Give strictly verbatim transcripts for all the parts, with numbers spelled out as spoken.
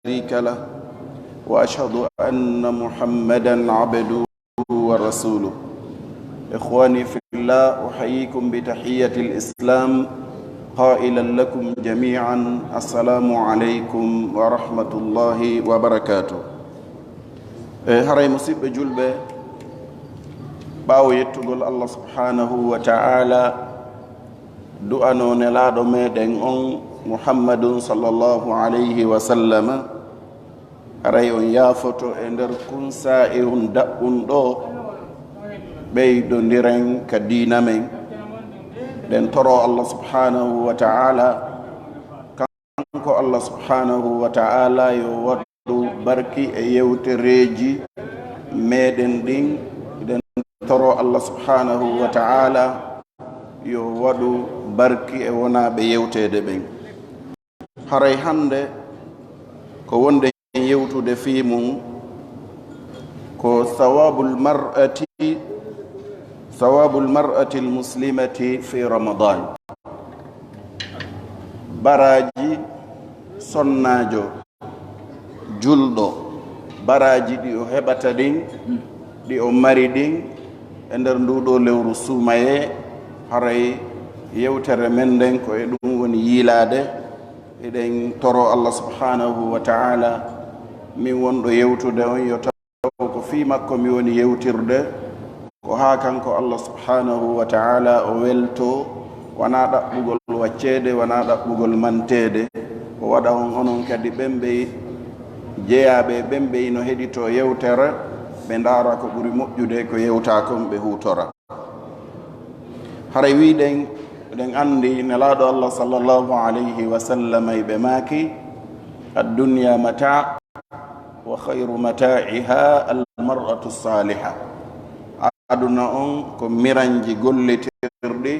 شريك له، وأشهد أن محمدا عبده ورسوله. إخواني في الله، أحييكم بتحية الإسلام قائلا لكم جميعا: السلام عليكم ورحمة الله وبركاته. E, haray, musiɓɓe julɓe, ɓaawo yettugol Allah subhanahu wa ta'ala, du'ano nelaaɗo meɗen on Muhammadun sallallahu alayhi wa sallam, haray on yaafoto e nder kun saa'ihun daɓɓun ɗo, ɓeydondiren ka diina men. Ɗen toro Allah subhanahu wa ta'ala, kanko Allah subhanahu wa ta'ala yo waɗu barki e yewtereeji meɗen ɗin. Ɗen toro Allah subhanahu wa ta'ala yo waɗu barki e wonaaɓe yewteede ɓen. Haray hannde ko wonɗen yewtude fii mun ko sawabul mar'ati, sawabul mar'atil muslimati fi Ramadan. Baraaji sonnaajo julɗo, baraaji ɗi o heɓata ɗin, ɗi o mari ɗin e nder nduu ɗoo lewru suumayee, haray yewtere men nden ko e ɗum woni yiilaade. Eɗen toro Allah subhanahu wa ta'ala, min wonɗo yewtude on, yo taw ko fii makko mi woni yewtirde, ko haa kanko Allah subhanahu wa ta'ala o welto, wanaa ɗaɓɓugol wacceede, wanaa ɗaɓɓugol manteede. O waɗa on onon kadi ɓen ɓe jeyaaɓe, ɓen ɓe ino heɗitoo yewtere, ɓe ndaara ko ɓuri moƴƴude ko yewtaa kon, ɓe huutora. Haray wi'ɗen, eɗen anndi Nelaaɗo Allah sallallahu alayhi wa sallam e ɓe maaki: "Ad-dunya mata', wa khayru mata'iha al-mar'atu saliha." Aduna on ko miranji gollitirɗi,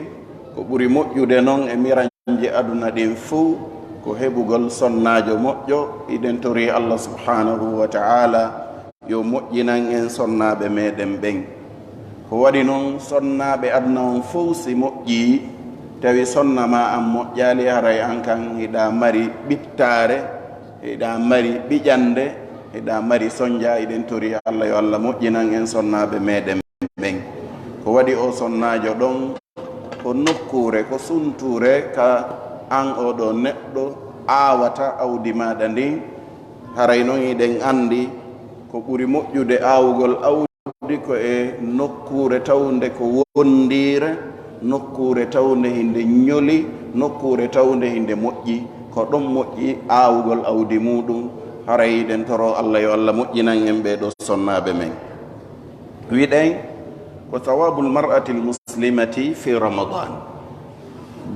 ko ɓuri moƴƴude non e miranji aduna ɗin fuu ko heɓugol sonnaajo moƴƴo. Eɗen tori Allah subhanahu wa ta'ala yo moƴƴinan en sonnaaɓe meɗen ɓen. Ko waɗi non, sonnaaɓe aduna on fow si moƴƴii, tawi sonna maa an moƴƴaali, haray an kan hiɗa mari ɓittaare, hiɗa mari ɓiƴannde, hiɗa mari sonnja. Eɗen tori Allah yo Allah moƴƴinan en sonnaaɓe meɗen ɓen. Ko waɗi o sonnaajo ɗon, ko nokkuure, ko suntuure ka an oo ɗoo neɗɗo aawata awdi maaɗa ndin. Haray non eɗen anndi ko ɓuri moƴƴude aawugol awdi ko e nokkuure tawnde ko wondiire, nokkuure tawnde hinde ñoli, nokkuure tawnde hinde moƴƴi. Ko ɗon moƴƴi aawugol awdi muuɗum. Haray eɗen toro Allah yo Allah moƴƴinan en ɓee ɗoo sonnaaɓe men. Wi'ɗen ko thawabul mar'atil muslimati fi Ramadan.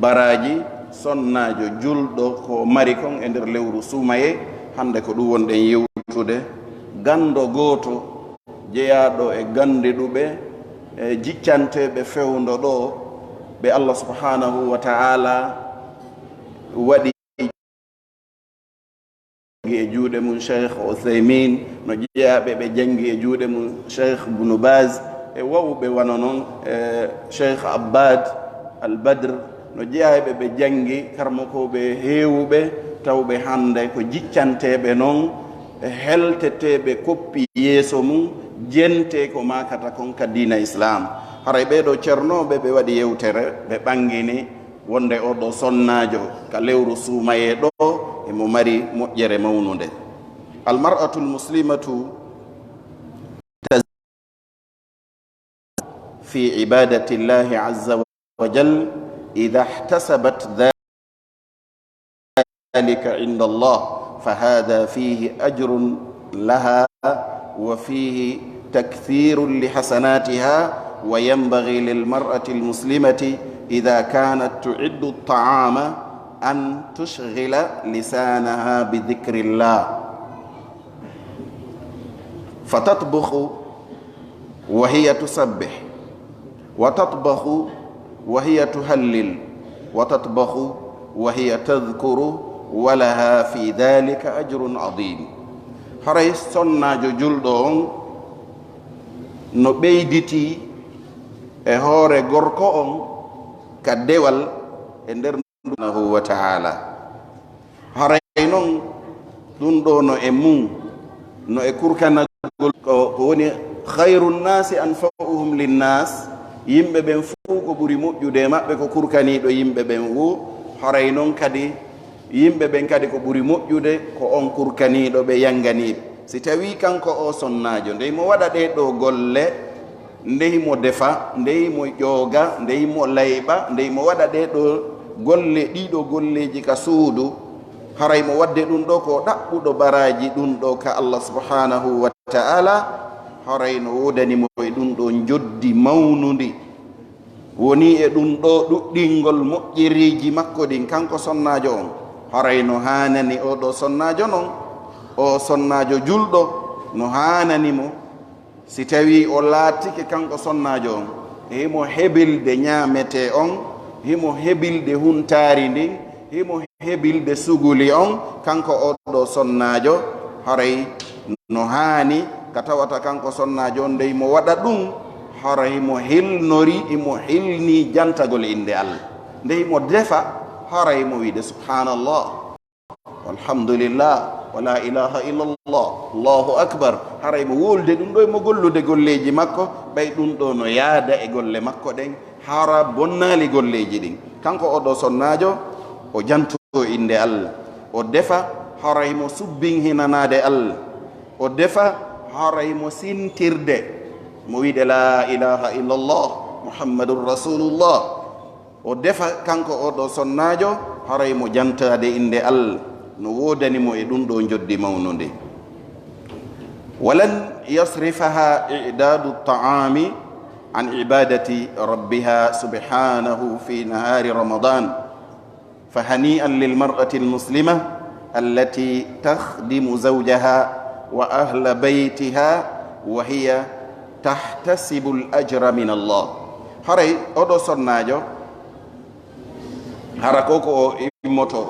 Baraaji sonnaajo julɗo ko mari kon e nder lewru suumayee, hannde ko ɗum wonɗen yewtude. Ganndo gooto jeyaaɗo e gannde ɗuɓe, e jiccanteeɓe fewndo ɗo, ɓe Allah subhanahu wa ta'ala waɗi e juuɗe mum Cheikh Uthaymin, no jeyaa ɓe ɓe janngi e juuɗe mum Cheikh Ibnu Baz, e wawɓe wano non, e Cheikh Abbad Al Badr, no jeyaa ɓe ɓe janngi karmokooɓe heewuɓe, tawɓe hannde ko jiccanteeɓe non, e helteteeɓe koppi yeeso mum, jentee ko maakata kon ka diina Islam. Haray ɓee ɗoo cernooɓe ɓe waɗi yewtere, ɓe ɓanngini wonde oo ɗoo sonnaajo ka lewru suumayee ɗoo, emo mari moƴƴere mawnunde. Al mar'atul muslimatu taz-, fi ibadati Llahi azza wa jal, idha ihtasabat dhalika inda Allah, fahadha fihi ajrun laha wa fihi takthirun li hasanatiha, wa yanbaghi lil mar'ati al muslimati idha kanat tu'iddu at ta'ama an tushghila lisanaha bi dhikrillah. Fatatbukhu wa hiya tusabbih, wa tatbakhu wa hiya tuhallil, wa tatbakhu wa hiya tadhkuru, wa laha fi dhalika ajrun adhim. Haray sonnaajo julɗo on no ɓeyditii e hoore gorko on ka dewal e nder subhanahu wa ta'ala. Haray non, Ɗum ɗo no e mum, no e kurkanagol ko, ko woni, "Khayru nnasi anfa'uhum linnas." Yimɓe ɓen fuu ko ɓuri moƴƴude e maɓɓe ko kurkaniiɗo yimɓe ɓen wuu. Haray non kadi, yimɓe ɓen kadi ko ɓuri moƴƴude ko on kurkaniiɗo ɓe, yanganiiɓe. Si tawii kanko o sonnaajo, nde himo waɗa ɗee ɗoo golle, nde himo defa, nde himo ƴooga, nde himo layɓa, nde himo waɗa ɗee ɗoo golle, ɗii ɗoo golleeji ka suudu, haray mo waɗde ɗum ɗoo ko ɗaɓɓuɗo baraaji ɗum ɗoo ka Allah subhanahu wa ta'ala, haray no woodani mo e ɗum ɗoo njoddi mawnundi. Woni e ɗum ɗoo ɗuɗɗingol moƴƴereeji makko ɗin, kanko sonnaajo on, haray no haanani oo ɗoo sonnaajo non, oo sonnaajo julɗo, no haanani mo, si tawii o laatike kanko sonnaajo on, himo hebilde ñaametee on, himo hebilde huntaari ndin, himo hebilde suguli on, kanko oo ɗoo sonnaajo, haray no haani ka tawata kanko sonnaajo on, nde himo waɗa ɗum, haray himo hilnori, himo hilnii jantagol innde Allah. Nde himo defa, haray himo wiide, "Subhanallah, walhamdulillah, wala ilaha illallah, Allahu akbar." Haray himo wulde ɗum ɗoo, himo gollude golleeji makko, ɓay ɗum ɗoo no yaada e golle makko ɗen, hara bonnaali golleeji ɗin. Kanko oo ɗoo sonnaajo, o janto innde Allah. O defa, haray himo subbinhinanaade Allah. O defa, haray himo sintirde, mo wiide, "La ilaha illallah, Muhammadur Rasulullah." O defa, kanko oo ɗoo sonnaajo, haray himo jantaade innde Allah. No woodani mo e ɗum ɗoo njoddi mawnundi. Walan yasrifaha i'dadu ta'ami an ibadati rabbiha subhanahu fi nahari Ramadan. فهنيئا للمرأة المسلمة التي تخدم زوجها وأهل بيتها وهي تحتسب الأجر من الله. Haray oo ɗoo sonnaajo, hara ko ko o immoto,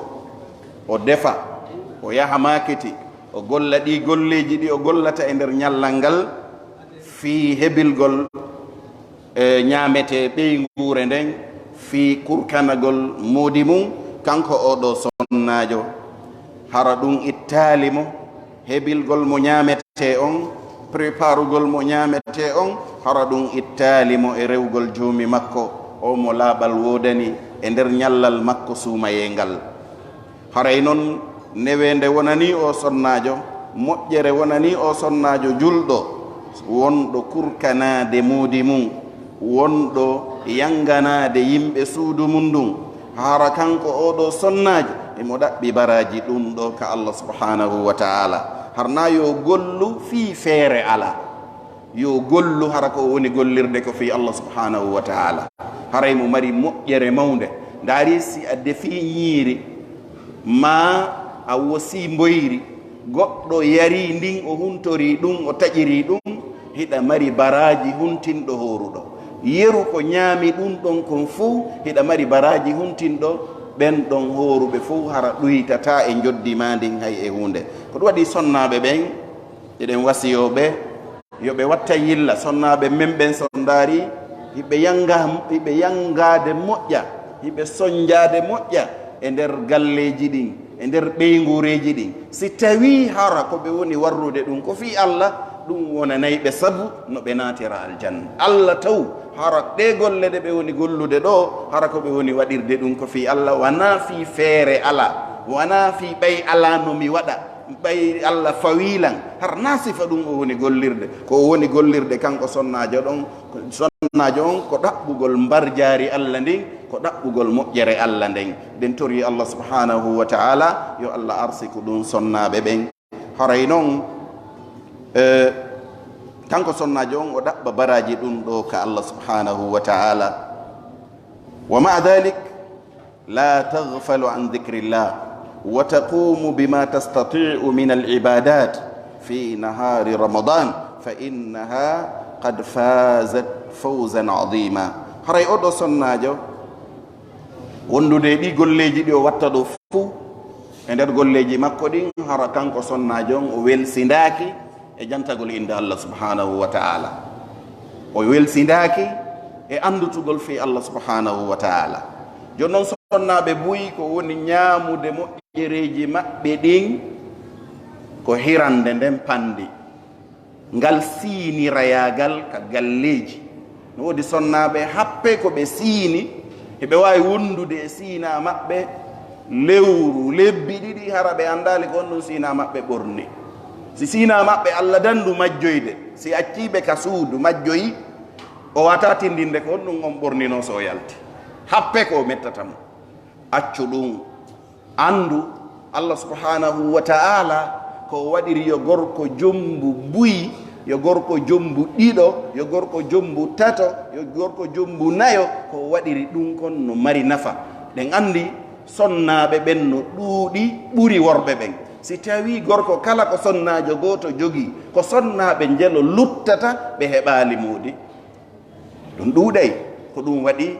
o defa, o yaha maakiti, o golla ɗii golleeji ɗi o gollata e nder ñallal ngal, fii hebilgol e ñaametee ɓeynguure nden, fii kurkanagol moodi mum, kanko oo ɗoo sonnaajo, hara ɗum ittaali mo, hebilgol mo ñaametee on, préparugol mo ñaametee on, hara ɗum ittaali mo e rewgol joomi makko, oo mo laaɓal woodani e nder ñallal makko suumayee ngal. Haray non, neweende wonanii oo sonnaajo, moƴƴere wonanii oo sonnaajo julɗo, wonɗo kurkanaade moodi mum, wonɗo yanganaade yimɓe suudu mum ndun. Hara kanko oo ɗoo sonnaajo, himo ɗaɓɓi baraaji ɗum ɗoo ka Allah subhanahu wa ta'ala. Har na yo gollu fii feere alaa. Yo gollu, hara ko o woni gollirde ko fii Allah subhanahu wa ta'ala. Haray mo mari moƴƴere mawnde. Ndaari, si a defii ñiiri, maa a wosii mboyri, goɗɗo yarii ndin, o huntorii ɗum, o taƴirii ɗum, hiɗa mari baraaji huntinɗo hooruɗo. Yeru ko ñaami ɗum ɗon kon fuu, hiɗa mari baraaji huntinɗo ɓen ɗon hooruɓe fuu, hara ɗuytataa e njoddi maa ndin hay e huunde. Ko ɗum waɗi sonnaaɓe ɓen, eɗen wasiyoo ɓe, yo ɓe watta yilla, sonnaaɓe men ɓen, so ndaari, hiɓe yanga, hiɓe yangaade moƴƴa, hiɓe sonjaade moƴƴa e nder galleeji ɗin, e nder ɓeynguureeji ɗin. Si tawii hara ko ɓe woni warrude ɗum ko fii Allah, ɗum wonanay ɓe sabu no ɓe naatira aljanna. Allah taw, hara ɗee golle ɗe ɓe woni gollude ɗoo, hara ko ɓe woni waɗirde ɗum ko fii Allah, wanaa fii feere alaa, wanaa fii ɓay alaa no mi waɗa. Ɓay Allah fawii lan, har na sifa ɗum o woni gollirde. Ko o woni gollirde kanko sonnaajo ɗon, sonnaajo on, ko ɗaɓɓugol mbarjaari Allah ndin, ko ɗaɓɓugol moƴƴere Allah nden. Ɗen torii Allah subhanahu wa ta'ala, yo Allah arsiku ɗum sonnaaɓe ɓen. Haray non, eh, kanko sonnaajo on, o ɗaɓɓa baraaji ɗum ɗoo ka Allah subhanahu wa ta'ala. Wa ma'a dhalik, لا تغفل عن ذكر الله وتقوم بما تستطيع من العبادات في نهار رمضان فإنها قد فازت فوزا عظيما. Haray oo ɗoo sonnaajo wondude e ɗii golleeji ɗi o watta ɗoo fuu, e nder golleeji makko ɗin, hara kanko sonnaajo on o welsindaaki e jantagol innde Allah subhanahu wa ta'ala. O welsindaaki e anndutugol fii Allah subhanahu wa ta'ala. Jooni non, sonnaaɓe buy ko woni ñaamude moƴƴereeji maɓɓe ɗin, Ko hirande nden panndi. Ngal siinirayaagal ka galleeji. No woodi sonnaaɓe happe ko ɓe siini, hiɓe waawi wondude e siinaa maɓɓe lewru, lebbi ɗiɗi, hara ɓe anndaali ko honɗum siinaa maɓɓe ɓorni. Si siinaa maɓɓe Alla dandu majjoyde, si accii ɓe ka suudu majjoyi, o wata tindinde ko honɗum on ɓornino so o yalti. Happe ko o mettata mo. Accu ɗum. Anndu, Allah subhanahu wa ta'ala ko o waɗiri yo gorko jombu buy, yo gorko jombu ɗiɗo, yo gorko jombu tato, yo gorko jombu nayo, ko o waɗiri ɗum kon no mari nafa. Ɗen anndi sonnaaɓe ɓen no ɗuuɗi ɓuri worɓe ɓen. Si tawii gorko kala ko sonnaajo gooto jogii, ko sonnaaɓe njelo luttata ɓe heɓaali moodi. Ɗum ɗuuɗay. Ko ɗum waɗi,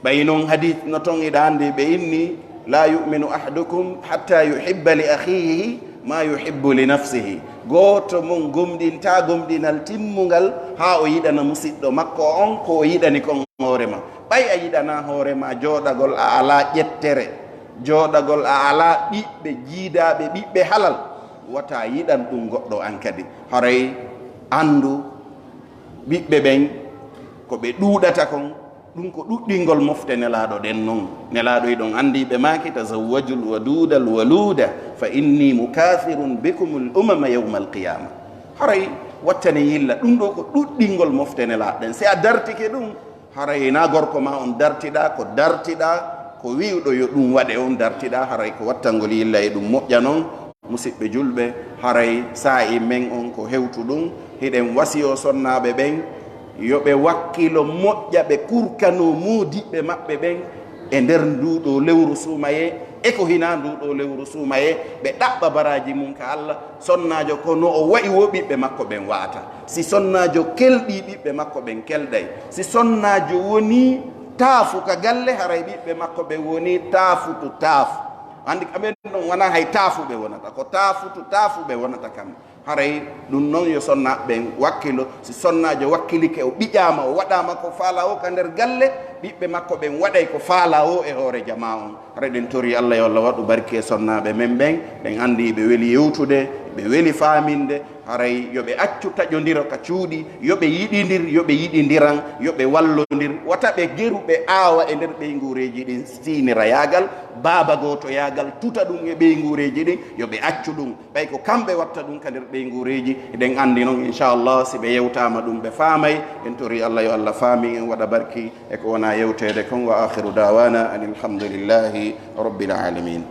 ɓay non hadis no ton, iɗa anndi ɓe inni, "La yu'minu ahadukum hatta yuhibba li akhihi ma yuhibbu li nafsihi." Gooto mon gomɗinta gomɗinal timmungal haa o yiɗana musiɗɗo makko on ko o yiɗani kon hoore ma. Ɓay a yiɗana hoore ma jooɗagol a alaa ƴettere, jooɗagol a alaa ɓiɓɓe jiidaaɓe, ɓiɓɓe halal, wata yiɗan ɗum goɗɗo an kadi. Haray anndu ɓiɓɓe ɓen ko ɓe ɗuuɗata kon, ɗum ko ɗuɗɗingol mofte Nelaaɗo ɗen non. Nelaaɗo, iɗon anndi ɓe maaki, "Tazawwajul waduudal waluuda, fa inni mukathirun bikumul umama yawmal qiyaama." Haray wattane yilla, ɗum ɗo ko ɗuɗɗingol mofte Nelaaɗo ɗen. Si a dartike ɗum, haray na gorko ma on dartiɗa, ko dartiɗa, ko wi'uɗo yo ɗum waɗe on dartiɗa, haray ko wattangol yilla e ɗum moƴƴa non. Musiɓɓe julɓe, haray saa'i men on ko hewtu ɗum, hiɗen wasiyo sonnaaɓe ɓen, yo ɓe wakkilo moƴƴa, ɓe kurkano moodiɓɓe maɓɓe ɓen e nder nduɗo lewru suumayee, e ko hinaa nduɗo lewru suumayee, ɓe ɗaɓɓa baraaji mum ka Allah. Sonnaajo ko no o wa'i wo ɓiɓɓe makko ɓen wa'ata. Si sonnaajo kelɗii, ɓiɓɓe makko ɓen kelɗay. Si sonnaajo wonii taafu ka galle, haray ɓiɓɓe makko ɓen wonii taafu to taafu. Anndi kamɓe non wonaa hay taafu ɓe wonata, ko taafu to taafu ɓe wonata kamɓe. Haray ɗum non yo sonnaaɓe ɓen wakkilo. Si sonnaajo wakkilike, o ɓiƴaama, o waɗaama ko faalaa o ka nder galle, ɓiɓɓe makko ɓen waɗay ko faalaa o e hoore jamaa on. Haray ɗen tori Allah yo Allah waɗu barki e sonnaaɓe men ɓen. Ɗen anndi ɓe weli yewtude, ɓe weli faaminde. Haray yo ɓe accu taƴondiro ka cuuɗi, yo ɓe yiɗindir, yo ɓe yiɗindiran, yo ɓe wallondir. Wata ɓe geru ɓe aawa e nder ɓeynguureeji ɗin siinirayaagal, baaba gootoyaagal, tuta ɗum e ɓeynguureeji ɗin, yo ɓe accu ɗum. Ɓay ko kamɓe watta ɗum ka nder ɓeynguureeji, eɗen anndi non, inchallah, si ɓe yewtaama ɗum, ɓe faamay. En tori Allah yo Allah faamin en, waɗa barki e ko wona yewteede kon. Wa akhiru da'wana anil hamdulillahi rabbil alamin.